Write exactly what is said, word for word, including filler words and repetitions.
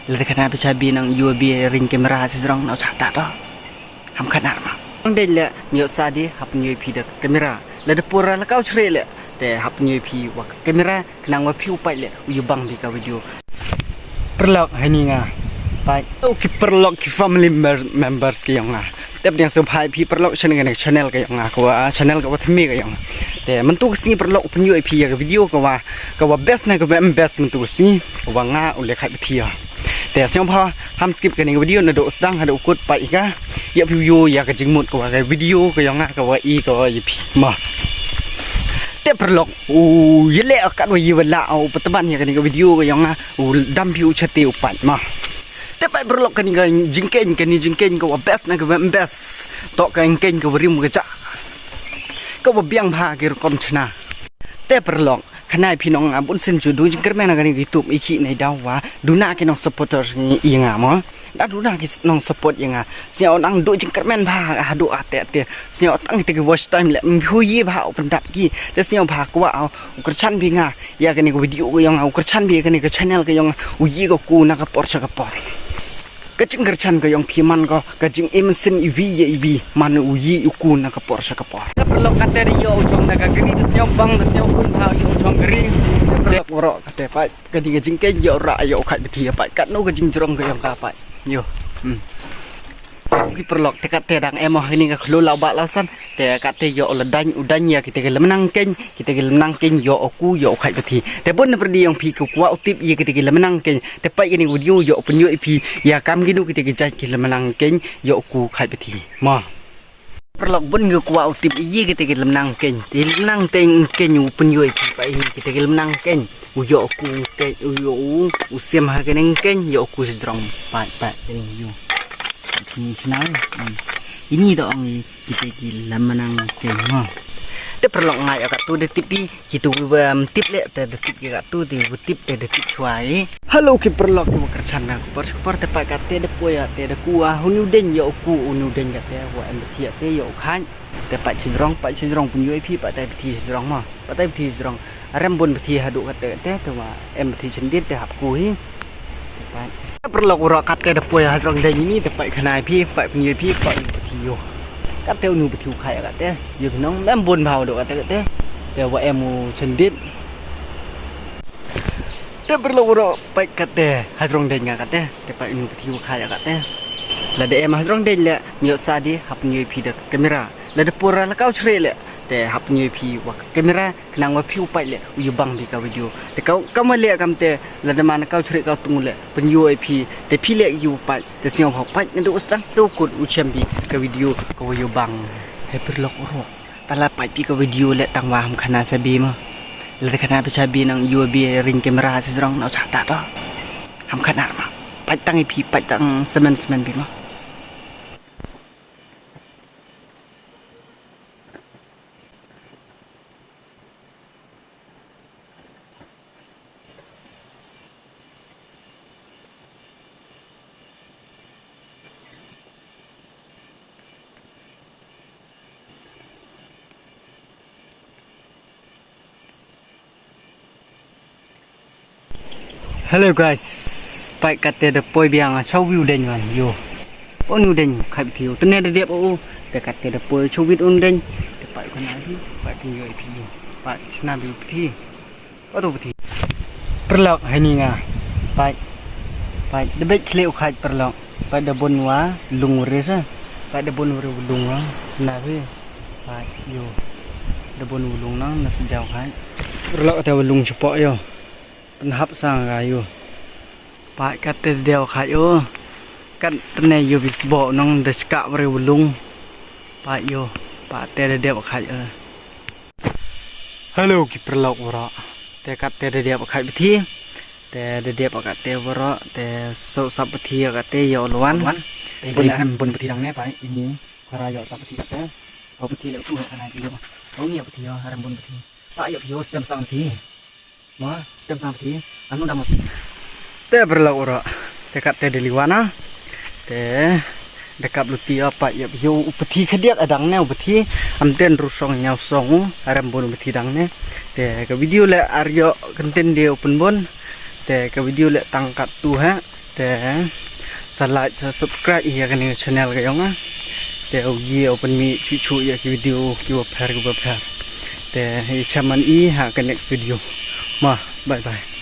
Lada khana phi cha bi nang yoo bi ring camera chi jrong na u cha ta to. Ham khana ma. Nang dei le, nyo sa di hap nyo phi da camera. Lada pura la kau chre le, te hap nyo phi wa camera, khnang wa phi u pait le, u yoo bang bi ka video. Paralok, heini nga. Pait. O ki paralok, ki family mer-, members ki yong nga. Tep diang sngewbha phi paralok, channel ka, channel ka yong nga, ka wa, channel ka wa thymme ka yong nga. Te mynta ka sngi paralok u pynyoo phi ya ka video ka wa, ka wa best na ka wa em best mynta ka sngi, ka wa nga u le khait pathi ya. Te sngewbha ham skip kani ka video nadooh sdang hadooh kut, pait ka. Ya phi u yoo ya ka jingmut ka wa ka video ka yong nga ka wa i ka wa ya phi ma. Te paralok, u ya le kat wa ya wa la u pyntaban ya kani ka video ka yong nga, u dam phi u chate u pait ma. Te pait paralok, kani ka jingkeiñ, kani jingkeiñ ka wa best na ka wa em best. To ka jingkeiñ ka wa rim ka ja. Ka wa biang bha ki rukom chna. Te paralok, khana phi nong, a, bun sien ju du jingkyrmen ha kani ka YouTube, i khih nei daw wa. Du na ki nong supporter ngi i nga mo. Da du na ki s-, nong support ya nga. Sngewbha nang du jingkyrmen bha hadooh ate ate. Sngewbha tang te ki watch time le, ym phi u ye bha u pyndap ki. Te sngewbha kwah o u kyrchan bi nga ya kani ka video ka yong nga, u kyrchan bi kani ka channel ka yong nga, u ye ko ku na ka por cha ka por. Ka jingkyrchan ka yong phi man ko ka jingim sien iwi ya iwi, man u ye u ku na ka por cha ka por. Te paralok, kate da yoo u chong da ka gari, da sngewbang, da sngewbun bha yoo u chong gari. Te paralok waroh, kate pait, kani ka jingkeiñ yoo ra yoo khait pathi ya pait, katno ka jingjrong ka yong ka pait. Yoo. Hmm. Ki paralok, te kate dang em o heini ka khloo lau ba lau san. Te kate yoo la dang u dang ya kite ki lymnang keiñ, kite ki lymnang keiñ yoo u ku yoo khait pathi. Te bun na pyrdi yong phi ki kwah u tip ya kite ki lymnang keiñ, te pait kani video yoo pynyoo phi ya kam kinu kite ki jait ki lymnang keiñ yoo u ku khait pathi. Ma. Paralok, bun ki kwah u tip ya kite ki lymnang keiñ. Te lymnang keiñ u pynyoo phi, pait kite ki lymnang keiñ. U yoo u ku keiñ, u yoo u, u sim ha kani keiñ, yoo u ku cha jrong, pait, pait, kani yoo. Chini chna, hmm. Ini da ong i, kite ki lymnang keiñ mo. Te paralok, nga ya katu da tip i, kitu wa, um, tip le, te da tip ki katu, te wa tip, te da tip chwa i. Hello ki paralok, ki wa kyrchan na ka por cha ka por, te pait kate da poi ya, te da ku wa, uni u dang yoo u ku, uni u dang kate, wa em pathi ya te yoo u khait. Te pait cha jrong, pait cha jrong pynyoo phi, pait tai pathi cha jrong mo. Pait tai pathi cha jrong. Rem bun pathi hadooh kate te, te wa em pathi chyndit te hap ku hi. Te pait. Paralok waroh, kate da poi ha jrong dang ini, te pait khana phi, pait pynyoo phi, pait u pathi yoo. Kate uni u pathi u khait kate. Yoo phi nong, em bun bha hadooh kate te. Te wa em u chyndit. Te paralok waroh, pait kate ha jrong dang nga kate. Te pait uni u pathi u khait kate. Lada em ha jrong dang le, nyo sa di hap nyo phi da camera. Lada pura la kau chre le, te hap nyo phi wa camera, khnang wa phi u pait le, u yoo bang bi ka video. Te kau, kam wa le kam te, lada man kau chre kau tung le, pynyoo phi, te phi le yoo pait, te sngewbha pait nadooh sdang, dooh kut u chem bi ka video, ka wa yoo bang. He paralok waroh. Tala pait phi ka video le tang wa ham khana cha bi mo. Lada khana phi cha bi nang yoo bi ring camera cha jrong na u cha ta to. Ham khana ma. Pait tang i phi, pait tang semen semen bi mo. Hello guys, pait kate da poi biang, a, chawi u dang wan, yoo. Uni u dang khait pathi yoo, tene da dep o, te kate da poi chawi u dang, te pait khana hi, pait pynyoo phi yoo, pait chna bi pathi. Pait u pathi. Paralok, heini nga. Pait. Pait, da beit khleh u khait paralok. Pait da bun wa lung u re sa. Pait da bun u re u lung wa. Na phi. Pait, yoo. Da bun u lung nang, na sa jaw khait. Paralok, te wa lung chapoh yoo. Pynhap sang ka yoo. Pait kate da dep khait yoo. Kat tene yoo bi sboh nang da chka wa re u lung. Pait yoo. Pait te da dep khait yoo. Hello ki paralok waroh. Te kate da dep khait pathi. Te da dep kate waroh. Te so sap pathi ya kate yoo lwan. Lwan. Te bun rem bun pathi dang ne pait ini. Kara yoo sap pathi kate. Ko pathi le tu ha kana ki yoo. Ko ni yoo pathi yoo, rem bun pathi. Pait yoo phi yoo stem sang pathi. Ma, stem sang pathi. Anu dam. Te paralok waroh. Te kate da liwana. Te da kap luti ya, pait yoo phi yoo u pathi khadiak a dang ne u pathi. Am ten ru song nyaw song u, rem bun u pathi dang ne. Te ka video le ar yoo kynten de u pynbun. Te ka video le tang katu ha. Te sa like, sa subscribe ya kani ka channel ka yong nga. Te u ye u pynmih chuchu ya ki video ki wa pher ki wa pher. Te i chaman i ha ka next video. Ma, bye bye.